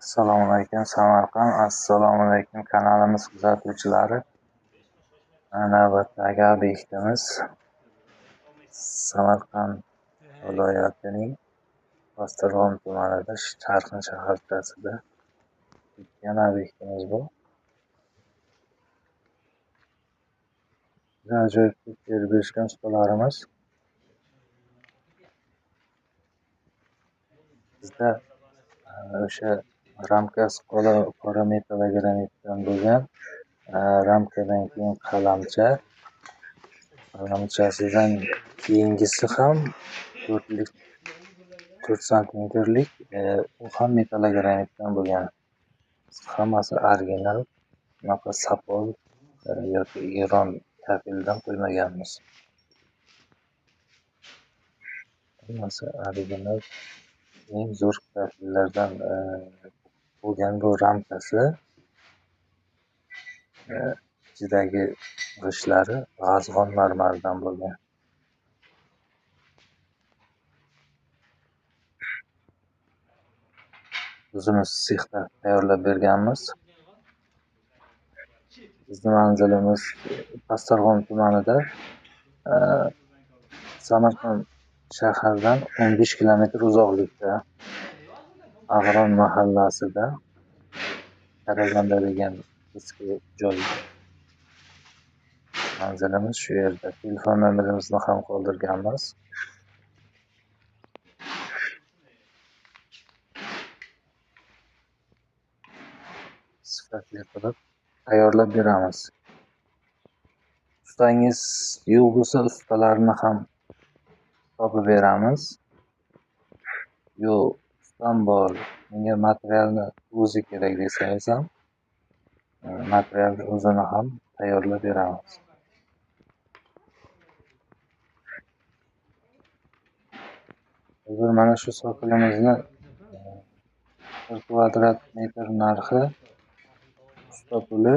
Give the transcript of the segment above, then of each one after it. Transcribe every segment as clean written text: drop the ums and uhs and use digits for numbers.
Assalomu alaykum Samarqand, assalomu alaykum kanalimiz kuzatuvchilari. Navbatdagi obyektimiz Samarqand viloyatining Pastdarg'om tumanida, Charxin shaharchasida bitgan obyektimiz bu. Juda ajoyib terib berishgan ustalarimiz. Bizda o'sha ramkasi qora metallogranitdan bo'lgan, ramkadan keyin qalamcha, qalamchasidan keyingisi ham 4 santimetrlik, u ham metallogranitdan bo'lgan. Hammasi original, bunaqa sopol yoki Eron kafeldan qo'ymaganmiz. Hammasi original, eng zo'r kafellardan bo'lgan bu ramkasi. Ichidagi g'ishlari g'azg'on marmaridan bo'lgan. O'zimiz sexda tayyorlab berganmiz. Bizning manzilimiz Pastdarg'om tumanida, Samarqand shahridan 15 kilometr uzoqlikda, Ag'ron mahallasida, Karaganda degan eski joy. Manzilimiz shu yerda. Telefon nomerimizni ham qoldirganmiz. Sifatli qilib tayyorlab beramiz. Ustangiz yo'q bo'lsa, ustalarni ham topib beramiz. Yo'q, ustam bor, menga materialni o'zi kerak desangiz ham, materialni o'zini ham tayyorlab beramiz. Hozir mana shu sotilimizni 1 kvadrat metr narxi, usta puli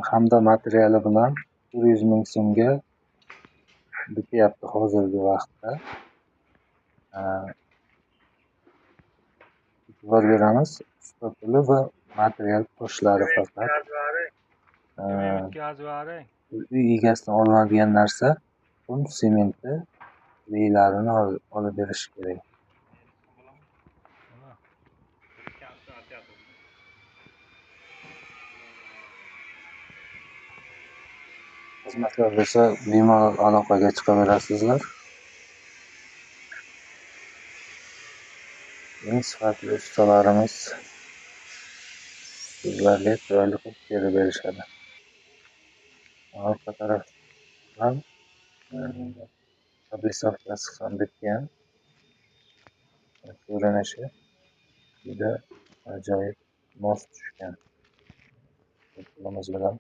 hamda materiali bilan 100 ming so'mga bityapti hozirgi vaqtda. E'tibor beramiz, usta puli va material toshlari faqat. Uy egasidan olinadigan narsa qum, sementi, leylarini olib berish kerak. Xizmatlar bo'lsa, bemalol aloqaga chiqaverasizlar. Eng sifatli ustalarimiz sizlarga chiroyli qilib terib berishadi. Orqa tarafdan oblisovkasi ham bitgan. Ko'rinishi juda ajoyib mos tushgan. Pulimiz bilan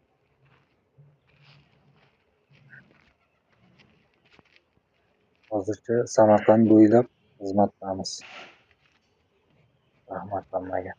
hozircha Samarqand bo'ylab xizmatdamiz. Rahmat hammaga.